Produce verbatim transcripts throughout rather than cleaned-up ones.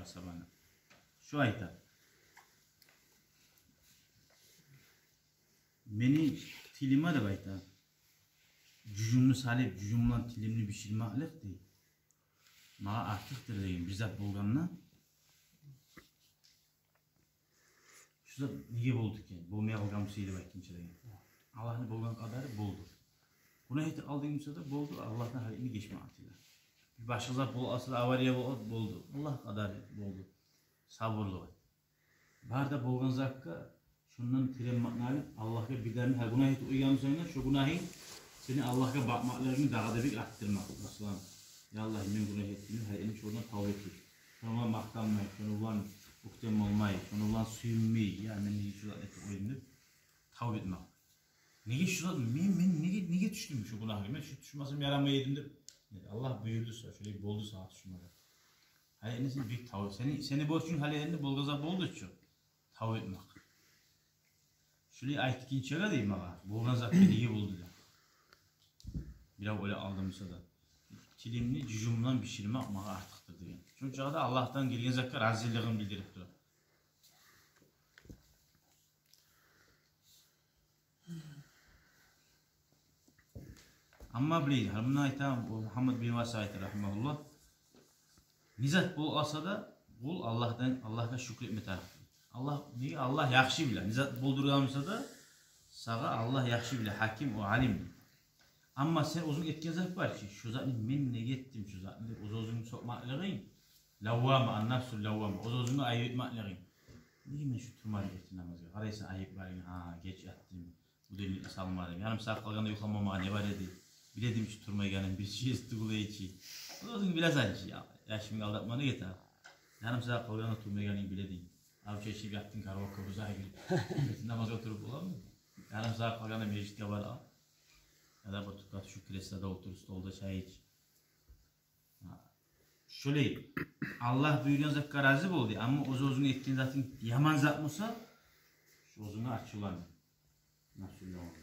Сабана. Шо айта. Мени тилиме деп айта. Жужумну салып, жужум булан тилимни биширмеклик дей. Магъа артыкъдыр деген бир зат болгъанда. Шу зат неге болду экен? Болмай къалгъан буса деп айтгъынча деген. Аллагьны болгъан къадары болду. Гюнагь этип алдынг буса да болду, Аллагьдан гьали энни гечме артыгъы. Бир башгъа зат болуп къалса да, авария болуп болду. Аллагь къадары болду. Сабурлугъу. Бары да болгъан затгъа шондан тиренмекни алып, Аллагьгъа бирдагъы гьа гюнагь этип къойгъан бусанг да, шо гюнагьынг сени Аллагьгъа бакъмакълыгъынгны дагъы да бек артдырмакъ. Масала, я Аллагь, мен гюнагь этдим, гьали энни шондан тавба этейим. Шону булан макътанмай, шону булан оьктем болмай, шону булан сююнмей, я мен неге шу затны этип къойдум деп тавба этмек. Неге шу зат, мен, мен неге, неге тюшдюм шу гюнагьгъа? Мен шу тюшмесем ярамай эдим деп. Аллагь буюрду сагъа, шолай болду сагъа тюшмеге. Гьали энни сен бек тавба, сени, сени борчунг гьали энни болгъан зат болду чу. Тавба этмек. Шулай айтгъынчагъа дей магъа, болгъан зат неге болду деп. Бирев ойлап алды буса да. Тилимни жужумдан биширмек магъа артыкъдыр деген. Шончагъа да Аллагьдан гелген затгъа разилигин билдирип тура. Амма биле, гьали муна айта, о Мугьаммад бин Васиъ айта, рагьимагьуллагь. Не зат болуп къалса да, къул Аллагьдан, Аллагьгъа шюкюр этме тарыкъ. Аллагь, неге Аллагь яхшы биле. Не зат болдургъан буса да, сагъа Аллагь яхшы биле, гьаким, о алим. Амма сен оьзюнг этген зат бар чы, шу затны мен неге этдим, шу затны деп оьз-оьзюнгню сёкмеклигинг, лаввама, ан-нафсул лаввама, оьз-оьзюнге айып этмеклигинг. Неге мен шу турмадым эртен намазгъа? Къарайсан, айып барынг, гьа, геч ятдым. Будильникни салмадым. Ярым сагьат къалгъанда юхлама магъа не бар эди? Биледим чи турмайгъанын, бир чиез тюгюл эди чи. Оьзюнг билесен чи, я, яшынг алдатманы гете. Ярым сагьат къалгъанда турмайгъанын билединг. Ав чечип ятдынг, коробка буза гирип. Намазгъа туруп боламы? Ярым сагьат къалгъанда межитге бар, а. Я да бутукъгъа тюшюп, креслода олтур, столда чай ич. Шолай Аллагь буюргъан затгъа рази бол дей, амма оьз-оьзюнге этген затынг яман зат буса, шо оьзюнге ачувлан. Нафсуллагь.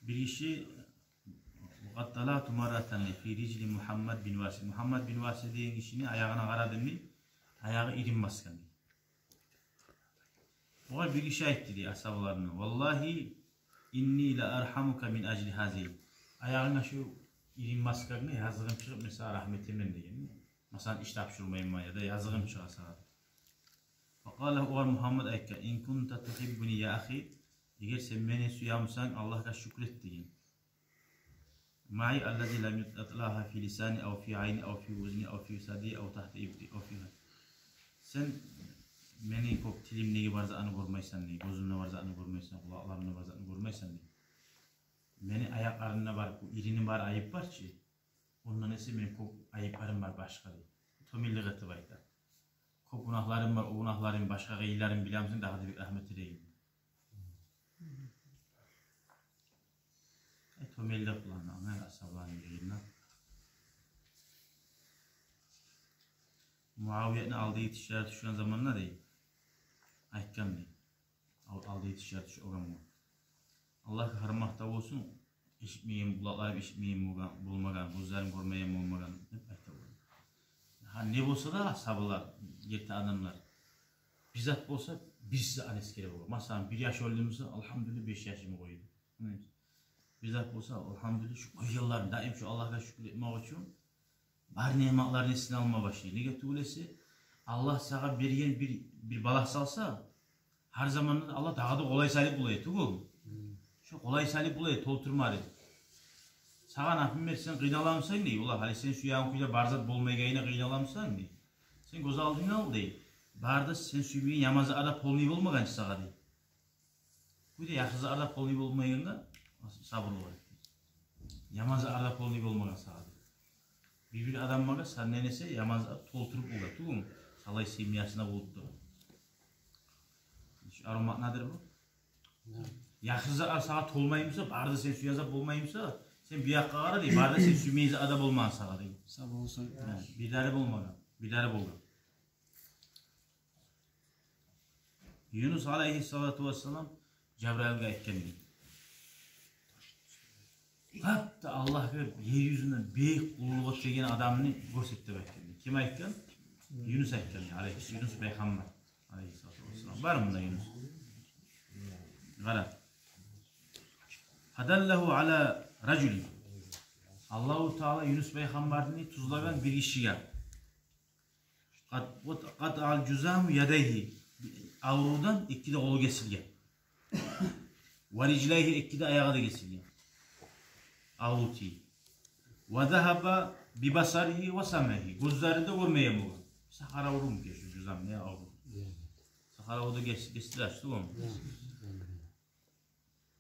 Бир гиши, وقد طلعت مرة في رجل محمد بن واسع. Мугьаммад бин Васиъ деген гишини аягъына къарадым дей, аягъы ирин басгъан дей. Огъар бир гиши айтды дей асгьабаларына: والله إني لأرحمك من أجل هذه. Аягъынга шу ирин басгъангъа языгъым чыгъып, мен сагъа рагьмат этемен деген. Масала, иш тапшурмайман я да языгъым чыгъа сагъа. فقال, огъар Мугьаммад айтгъан: إن كنت تحبني يا أخي, эгер сен мени сюе бусанг, Аллагьгъа шюкюр эт деген. معي الذي لم أطلعها في لساني أو في عيني أو في أذني أو في ثدي أو تحت إبطي أو في. Сен мени кёп тилимдеги бар затны гёрмейсен дей, гёзюмде бар затны гёрмейсен, къулакъларымда бар затны гёрмейсен дей. Мени аякъларымда бар, бу ирини бар айып бар чы, ондан эсе мени кёп айыпларым бар башгъа дей. Тёбенлик этип айта. Кёп гюнагьларым бар, о гюнагьларым, башгъа къыйынларым билемсен, дагъы да бек рагьмат этейим. Э, тёбенлик булан, ана асгьабаланы биринде. Муавиятны алды етишип тюшген заманда дей, айтгъан дей. Ал-, алды етишип тюшген огъар. Аллагьгъа гьар макътав болсун, эшитмеген, къулакъларым эшитмеген болгъан, болмагъан, гёзлерим гёрмеген болмагъан деп айта болгъан. Гьа, не болса да асгьабалар, герти адамлар, бир зат болса, бирисин эсгере болгъан. Масала, бир яш оьлдю буса, алгьамдулиллагь, беш яшымны къойду. Бир зат болса, алгьамдулиллагь, шу къойгъанларын, даим шу Аллагьгъа шюкюр этмек учун бар ниъматларын эсине алма башлай. Неге тюгюл эсе, Аллагь сагъа берген бир, бир балагь салса, гьар заманда да Аллагь дагъы да къолай салып бола эди тюгюл. Шо къолай салып бола эди, толтурма дей. Сагъа, например, сен къыйналамсан дей, олай, гьали сен сюеген кюйде бар зат болмайгъанына къыйналамсан дей. Сен гёз алдынга ал дей, бары да сен сюймейген яман затлар да полный болмагъан чы сагъа дей. Кюйде яхшы затлар да полный болмайгъангъа сабур бол. Яман затлар да полный болмагъан сагъа дей. Бир-бир адамгъа сенден эсе яман зат толтуруп бола тюгюлмю? Шолай семьясында болуп тура. Шу аромат недир бу? Яхшы затлар сагъа толмай буса, бары да сен сюеген зат болмай буса, сен бу якъгъа къара дей, бары да сен сюймейген зат да болмагъан сагъа дей. Сабур болсанг. Гьа, бир дери болмагъан, бир дери болгъан. Юнус алайгьиссалату вассалам Жабрайылгъа айтгъан эди. Гьатта Аллагьгъа ер юзюнде бек къуллукъ этеген адамны гёрсет деп айтгъан эди. Ким айтгъан? Юнус айтгъан эди, алейгьи-, Юнус пайхаммар, алейгьиссалату вассалам. Бар мунда Юнус. Къара. Фадаллагьу ала ражулин. Аллагьу Таала Юнус пайхаммарны тюзлеген бир гишиге. Къат, къат ал жузаму ядайгьи. Аврувдан эки де къолу гесилген. Ва рижлайгьи, эки де аягъы да гесилген. Аврув тийип. Ва загьаба би басаригьи ва самъигьи. Гёзлери де гёрмейген болгъан. Сахара аврувму шу жузам, не аврув? Сахара аврувда гес-, гесилген, ачды ону.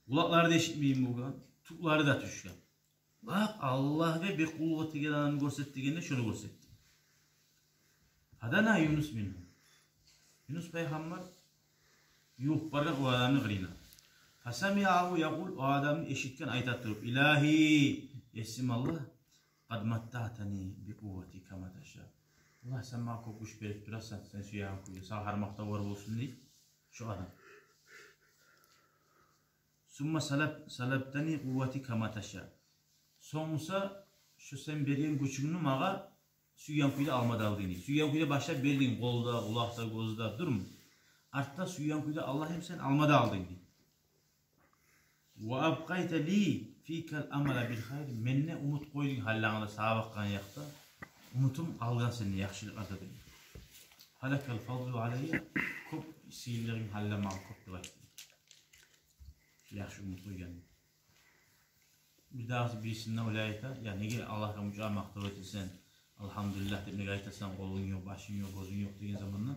Къулакълары да эшитмейген болгъан, тюклери де тюшген. Бакъ, Аллагьгъа бек къуллукъ этеген адамны гёрсет дегенде, шону гёрсетди. Фадана Юнус мингьу. Юнус пайхаммар ювукъ баргъан о адамны къырыйына. Фасамиагьу якъул, о адамны эшитген айта туруп: «Илагьи, есим Аллагь, къад маттаътани би къувватика ма таша». Аллагь, сен магъа кёп гюч берип турасан, сен сюеген кюйде, сагъа гьар макътавлар болсун, дей шо адам. Сумма салаб-, салабтани къувватика ма таша. Сонг буса, шо сен берген гючюнгню магъа сюйген кюйде алма да алдынг, дей. Сюйген кюйде башлап бердинг, къол да, къулакъ да, гёз де, дюрмю? Артда сюйген кюйде, Аллагьым, сен алма да алдынг, дей. Ва абкъайта ли фикал амала бил хайр. Менде умут къойдунг гьаллангда, сагъа бакъгъан якъда. Умутум къалгъан сенде яхшылыкъ ата, дей. Фалакал фадлу алайя. Кёп сыйлылыгъынг гьаллангда магъа кёп деп айтды. Яхшы умут къойгъан. Бирдагъысы бирисине олай айта: «Я, неге Аллагьгъа мунча макътав этесен, алгьамдулиллагь деп неге айтасан, къолунг ёкъ, башынг ёкъ, гёзюнг ёкъ?» — деген заманда,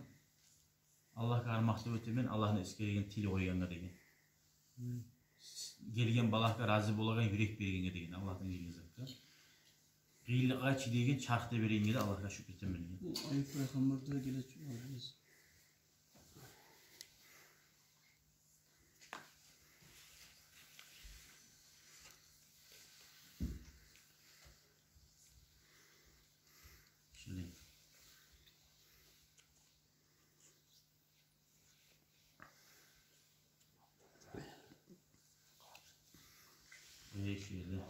«Аллагьгъа гьар макътав этемен Аллагьны эсгереген тил къойгъангъа», — деген. Гелген балагьгъа рази болагъан юрек бергенге деген, Аллагьдан гелген затгъа. Къыйынлыкъгъа чыдайгъан чарх да бергенге де Аллагьгъа шюкюр этемен деген. Бу Айюп пайхаммарда геле чы-, Шулай. Эй, шулай.